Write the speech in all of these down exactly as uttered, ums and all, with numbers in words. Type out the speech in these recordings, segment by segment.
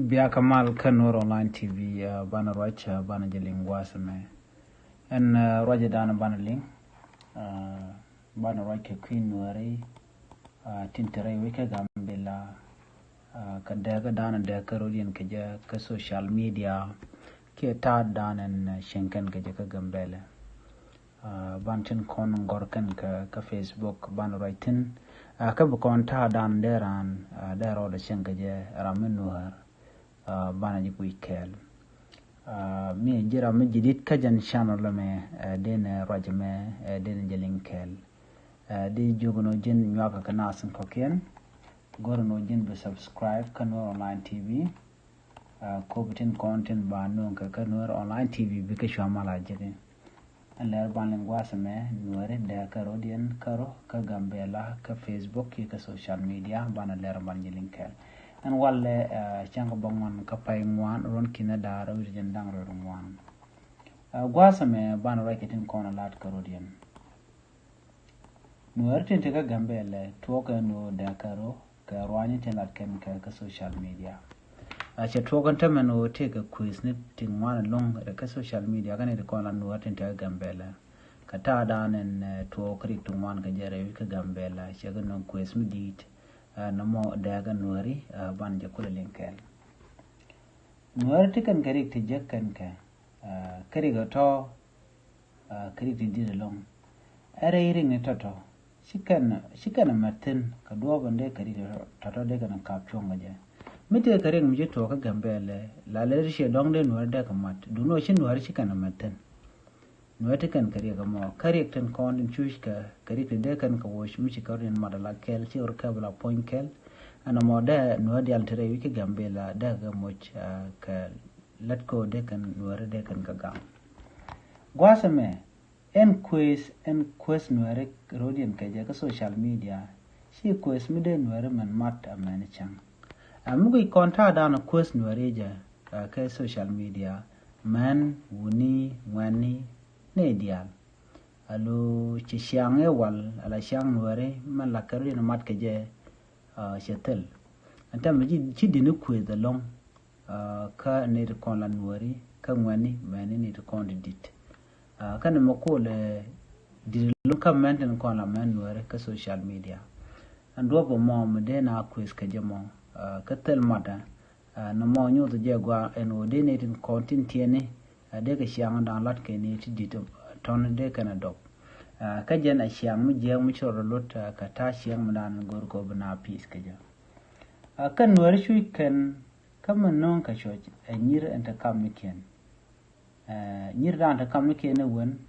Bia kä mal kä Nuer Online T V, ah, banɛ ruac, ah, banɛ jɛ liŋ gua̱a̱th ɛmɛ. Ɛn, ah, ruacɛ danɔ banɛ liŋ, ah, banɛ ruac kɛ kui̱ Nuɛri, ah, tin te rɛy wec kä Gambɛla, ah, kɛ dääk danɔ dääk kä rɔ̱diɛn kɛ jɛ kä social media, kiɛ ta̱a̱ danɔ ɛn, ah, cieŋ kɛn kɛ jɛ kä Gambɛla. Ah, ban tin kɔn gɔr kɛn kä, kä Facebook, ban ruac thi̱n. Ah, kä bi kɔn ta̱a̱ dan dee raan, ah, dee rɔɔdɛ cieŋ kɛ jɛ ram mi Nuäär, ah, banɛ ji̱ kui̱ kɛɛl. Ah, mi ji̱ ram mi ji̱ dit kä jɛn channel ɛmɛ, ah, dee nɛ ruac ɛmɛ, ah, dee nɛ jɛ liŋ kɛɛl. Ah, dee jiök nɔ ji̱n nyuakä kä naath in kɔ̱kiɛn. Go̱r nɔ ji̱n bi subscribe kä Nuer Online T V. Ah, kop tin kɔn tin ba nööŋ kɛ kä Nuer Online T V bikɛ cua mal a jek. Ɛn lɛr ban liŋ gua̱a̱th ɛmɛ Nuɛri dääk kä rɔ̱diɛn kärɔ̱ kä Gambɛla kä Facebook kiɛ kä social media, banɛ lɛr ban ji̱ liŋ kɛɛl. Ɛn walɛ, ah, cäŋ kä bä ŋuan kä pay ŋuan ruɔ̱n ki̱n ɛ da̱a̱r wi̱cdɛ jiɛn da̱ŋ rɛw ŋuan. Ah, gua̱a̱th ɛmɛ banɛ ruac kɛ tin kɔn ɛ lat kä rɔ̱diɛn. Nuɛri tin te kä Gambɛla tuɔɔk ɛn ɣöö dääk kärɔ̱ kɛ ruaacni tin lat kɛn kɛ kä social media. A cɛ tuɔɔk ɛn tämɛ ɛn ɣöö tëëkɛ kuëëthni ti ŋuan ɛlɔ̱ŋ rɛ kä social media kä ni ti kɔn la Nuɛri tin te kä Gambɛla. Kɛ ta̱a̱ dan ɛn, eh, tuɔɔk kä rik ti ŋuan kɛ jɛ rɛy wi̱c kä Gambɛla cɛ kɛ nöŋ kuëëth mi di̱i̱t, eh, nɔmɔ dääk kä Nuɛri, eh, ban jɛ kulɛ liŋ kɛɛl. Nuɛri ti kɛn kɛ rik ti jek kɛn kɛ, eh, kä rik ɛ tɔ̱, ah, kä rik ti di̱t ɛlɔ̱ŋ. Ɛ rɛy rik ni tɔ̱tɔ̱ ci kɛn, ci kɛn ɛ mɛt thi̱n kɛ duɔ̱ɔ̱p ɛn dee kɛ rik tɔ̱tɔ̱ dee kɛn ɛ kap cuɔ̱ŋ kɛ jɛ. Mi tëë kɛ rik mi ci tuɔɔk kä Gambɛla, la lɛ ri ciɛ dɔ̱ŋ dee Nuɛri dee kɛ mat, duundɛ ɣöö ci Nuɛri ci kɛn ɛ mɛt thi̱n. Nuɛri ti kɛn kɛ rik ɛmɔ kä rik tin kɔn tin cuc kɛ, kɛ rik ti dee kɛn kɛ woc mi ci kɛ rɔ̱diɛn mat ala kɛl ci ɣöö kɛ bi la puɔ̱ny kɛl. Ɛn ɛmɔ dee Nuɛri diaal ti rɛy wi̱c kä Gambɛla dee kɛ moc, ah, kɛ lät kɛ ɣöö dee kɛn Nuɛri dee kɛn kɛ gaŋ. Gua̱a̱th ɛmɛ, ɛn kuëëth, ɛn kuëëth Nuɛri rɔ̱diɛn kɛ jɛ kä social media, ci kuëëth mi dee Nuɛri mɛn mat amäni cäŋ. A mi guic kɔn ta̱a̱ danɔ kuëëth Nuɛri jɛ, ah, kɛ social media, män, wuni, ŋuɛ̈tni, nɛy diaal. A lo ci ciaŋ ëë wal, ala ciaŋ Nuɛri mɛn la kɛ rɔ̱diɛn mat kɛ jɛ, ah, cɛ thil. Ɛn tämɛ ci, ci di̱t ni kuëëth ɛlɔ̱ŋ, ah, kä nɛy ti kɔn la Nuɛri, kä ŋuɛ̈tni, mɛni nɛy ti kɔn ti di̱t. Ah, kä ni mɛ kolɛ di̱t ɛlɔ̱ŋ kä män tin kɔn la män Nuɛri kä social media. Ɛn duɔ̱p ɛmɔ mi dee na kuëëth kɛ jɛ mɔ, ah, kä thil matdä, ah, nɔmɔ nyoth jɛ gɔaa ɛn ɣöö dee nɛy tin kɔn tin tiɛni, ah, dee kɛ ciaŋ da̱ŋ lat kɛ nɛy ti di̱t, ah, tɔ̱n dee kɛn a dɔp. Ah, kä jɛn a ciaŋ mi jiääk mi ci rɔɔdɛ lot, ah, kɛ ta̱a̱ ciaŋ mi da̱a̱n go̱r kɛ ɣöö bi na pi̱i̱th kɛ jɛ. Ah, kä Nuɛri cuc kɛn kä mi nööŋ kɛ cuɔ̱c ɛ nyir ɛn te kamnikiɛn. Ah, nyir da̱a̱n te kamnikiɛn ɛ wen,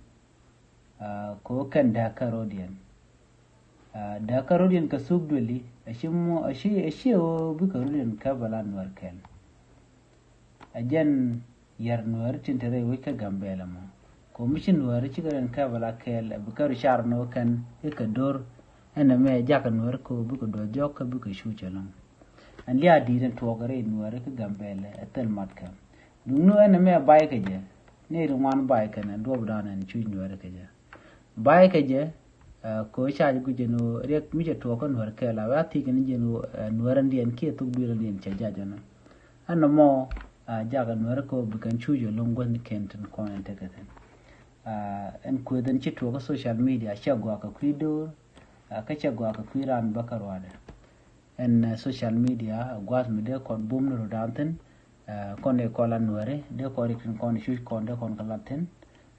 ah, kɛ ɣöö kɛn dääk kä rɔ̱diɛn. Ah, dääk kä rɔ̱diɛn kɛ thuk duëli, a ci mɔ, a ci, a ci ɣöö bikɛ rɔ̱diɛn kɛ bɛ la Nuɛr kɛl. A jɛn yär Nuɛri tin te rɛy wec kä Gambɛla mɔ. Kɛ ɣöö mi ci Nuɛri cikɛ rɔ̱diɛn kɛ bɛ la kɛl, a bi kɛ rɔ car ni ɣöö kɛn i̱ kɛ do̱r. Ɛn ɛmɛ jakä Nuɛri kɛ ɣöö bikɛ duɔth jɔk kä bikɛ cuc ɛlɔ̱ŋ. Ɛn lia̱a̱ di̱i̱t ɛn tuɔɔk rɛy Nuɛri kä Gambɛla ɛ thil matkɛ. Duŋni ɛn ɛmɛ bay kɛ jɛ, nɛy ti ŋuan bay kɛn ɛ duɔ̱ɔ̱p da̱a̱n ɛn cuc Nuɛri kɛ jɛ. Bay kɛ jɛ, ah, kɛ ɣöö ca jɛ guic ɛn ɣöö riɛk mi cɛ tuɔɔk kä Nuɛr kɛɛl a wee a thiec kɛn jɛ ɛn ɣöö, ah, Nuɛr ɛndiɛn kiɛ thuk duëël ɛndiɛn cɛ jac ɛnɔ. Ɛn ɛmɔ, ah, jakä Nuɛr kɛ ɣöö bi kɛn cuc ɛlɔ̱ŋ guäthnikiɛn tin kɔn ɛn tekɛ thi̱n. Ah, ɛn kuëth ɛn ci tuɔɔk kä social media cɛ gɔaa kɛ kui̱ do̱r, ah, kä cɛ gɔaa kɛ kui̱ raan bä kä ruaadɛ. Ɛn, eh, social media, eh, gua̱a̱th mi dee kɔn bum ni rɔ̱dan thi̱n, eh, kɔn dee kɔn la Nuɛri, dee kɔn rik tin kɔn cuc kɔn dee kɔn kɛ lat thi̱n,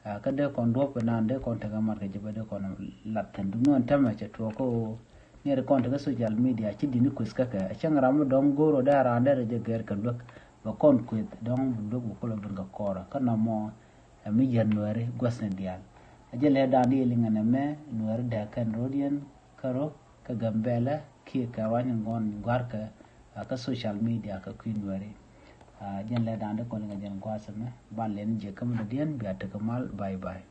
eh, kä dee kɔn duɔ̱p kɛ naan dee kɔn tekɛ mat kɛ jɛ bä dee kɔn lat thi̱n. Duŋni ɛn tämɛ cɛ tuɔɔk kä ɣöö nɛy ti kɔn tekɛ social media ci di̱t ni kuëth kä kɛ. Ɛ cäŋ ram mi dɔ̱ŋ go̱o̱r ɣöö dee a raan dee rɛ jɛ gɛr kɛ luäk, bɛ kɔn kuëth dɔ̱ŋ bi luäk bi kulɛ ben kɛ kɔrɛ. Kä nɔmɔ, ɛ mi yɛn Nuɛri gua̱thni diaal. A jɛ lɛ da̱a̱n di liŋɛ nɛmɛ Nuɛri dääk kɛn rɔ̱diɛn kärɔ̱ kä Gambɛla kiɛ kɛ ruac ni ŋuan gua̱rkɛ, ah, kä social media kɛ kui̱ Nuɛri. Ah, jɛn lɛ da̱a̱n di kɔn liŋɛ jɛn gua̱a̱th ɛmɛ, ban lɛn jiɛk kä mi dɔ̱diɛn bia tekɛ mal, bye bye.